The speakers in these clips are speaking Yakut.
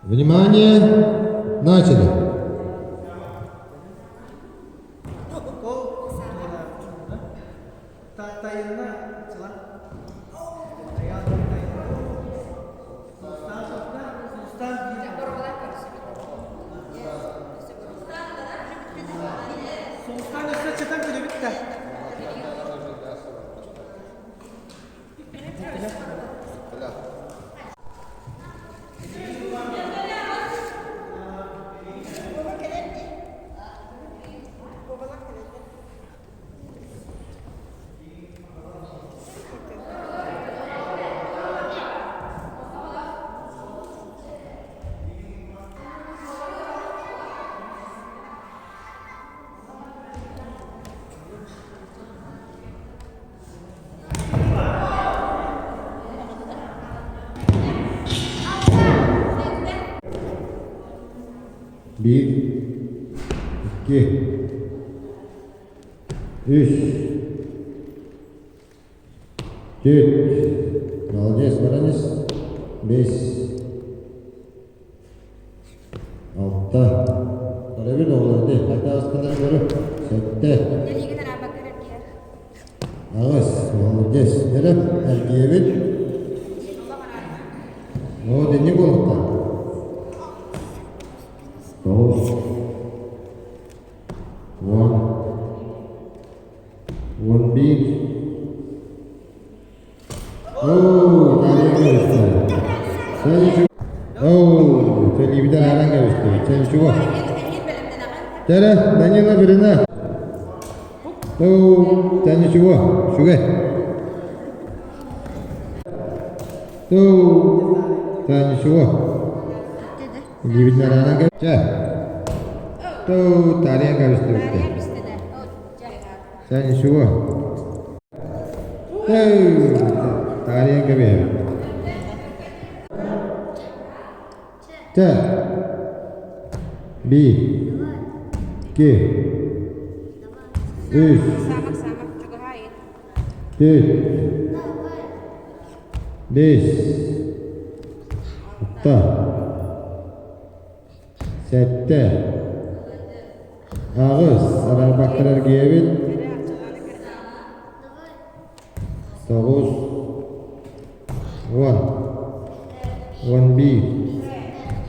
Внимание! Начали! Биир, икки, үс, түөрт. Молодец, баранец. Бэс, алта. Көрөбүн оҕолор дии. Хайдах астынар көрө. Сэттэ. Аҕыс. Молодец. Эрэ эргийэбит. Оо, дэнни буолуохтаах. Тоҕус. 10. 11. Оо, таарыйан кэбистэ. Оо, сэлиибитэ ааран кэбистэ. Чэнчуга. Тэрэ, Данила Бирина. Оо, Чэнчуга, сүгэ. Оо, Чэнчуга. Илиибитин араанан кэбистэ. Тоо, таарыйан кэбистибиттэ. Чэнчуга. Таарыйан кэбиһэбит. Тэ. Биир. Икки. Үс. Түөрт. Бэс. Алта. Сэттэ. Аҕыс. Араарбаккар эргийэбит. Тоҕус. 10. 11.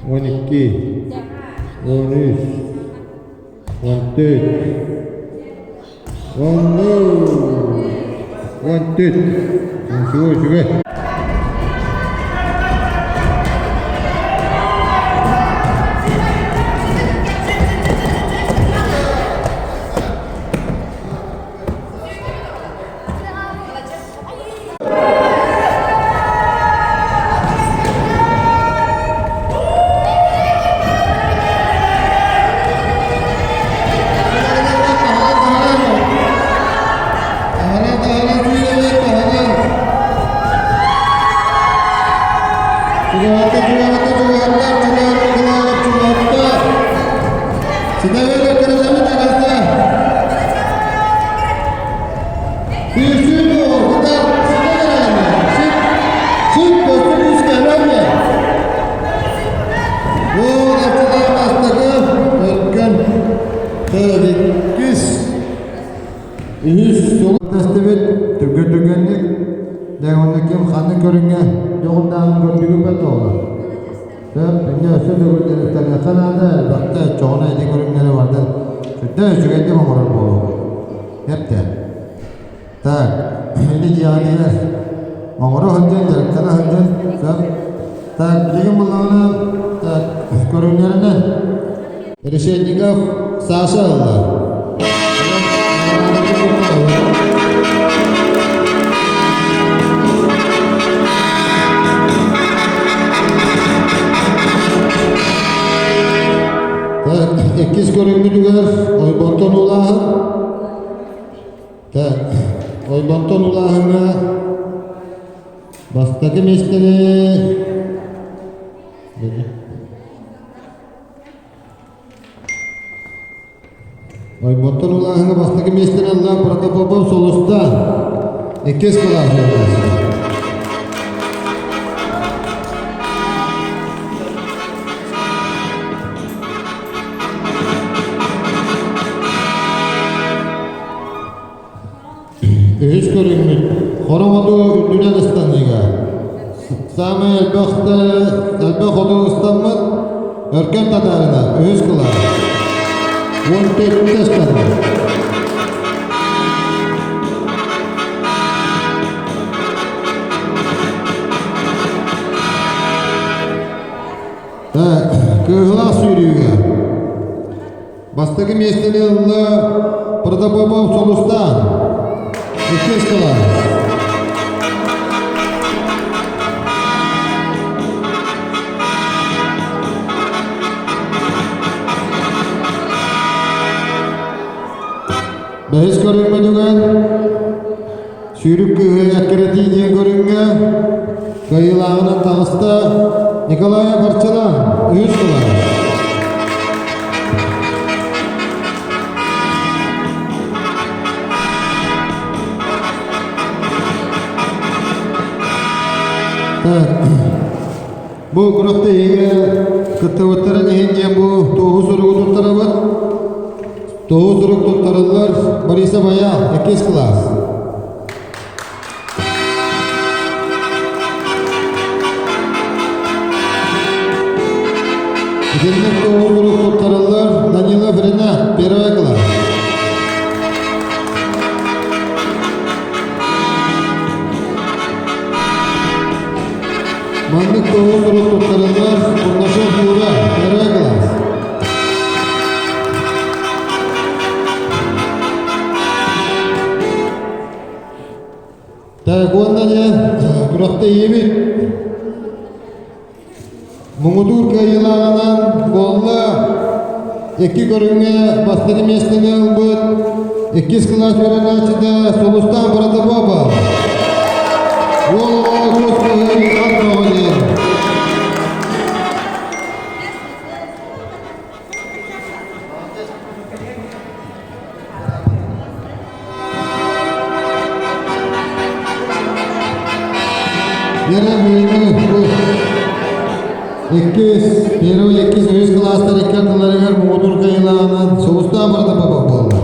12. 13. 14. 14. 14. Үчүгэй, үчүгэй. Үһүс суолу тэстибит түргэн-түргэнник дьэ уонна ким ханнык көрүҥҥэ дьоҕурдааҕын көрдүгүппэт буолла. Сөп, инньэ өссө төгүл дьарыктаныахха наада, элбэхтэ оччоҕуна ити көрүҥнэри барытын сүрдээх үчүгэйдик оҥорор буолуохпут. Эптэ. Так, ити дьиэҕитигэр оҥоро сылдьан, дьарыктана сылдьан, сөп. Так, билигин буллаҕына, так, көрүҥнэринэн Решетников Саша ылла. Так, иккис көрүҥмүтүгэр ойбонтон улааһын. Так, ойбонтон улааһыҥҥа бастакы миэстэни Ойбонтон улааһыҥҥа бастакы миэстэни ылла Протопопов Сулустаан. Иккис кылаас үөрэнээччитэ. Саамай элбэх элбэх оту ыстаммыт Өркөн Татаарына үһүс кылаас. 14 ыстанна. Кыыһылаах сүүрүүгэ Бастакы миэстэни ылла Протопопов Сулустаан. Иккис кылаас. Бэһис көрүҥмүтүгэр сүүрүк кыыһы эккирэтии диэн көрүҥҥэ кыайыылааҕынан таҕыста Николаев Арчылан, үһүс кылаас. Бу күрэхтэһиигэ кыттыбыттарын иһин диэн бу туоһу суругу туттарабыт. Туоһу сурук туттарыллар Бориса Баял, иккис кылаас. Итинник туоһу сурук туттарыллар Данилов Ренат, первый класс. Маннык туоһу сурук туттарыллар Бурнашов Юра, первый класс. Так, уонна дьэ, күрэхтэһиибит муҥутуур кыайыылааҕынан буолла икки көрүҥҥэ бастакы миэстэни ылбыт иккис кылаас үөрэнээччитэ Сулустаан Протопопов. Уол оҕо кус быһый ат бөҕө диэн. Вера Миленовна, иккис, первый, иккис, үһүс кылаастар икки ардыларыгар муҥутуур кыайыылааҕынан Сулустаах Протопопов буолла.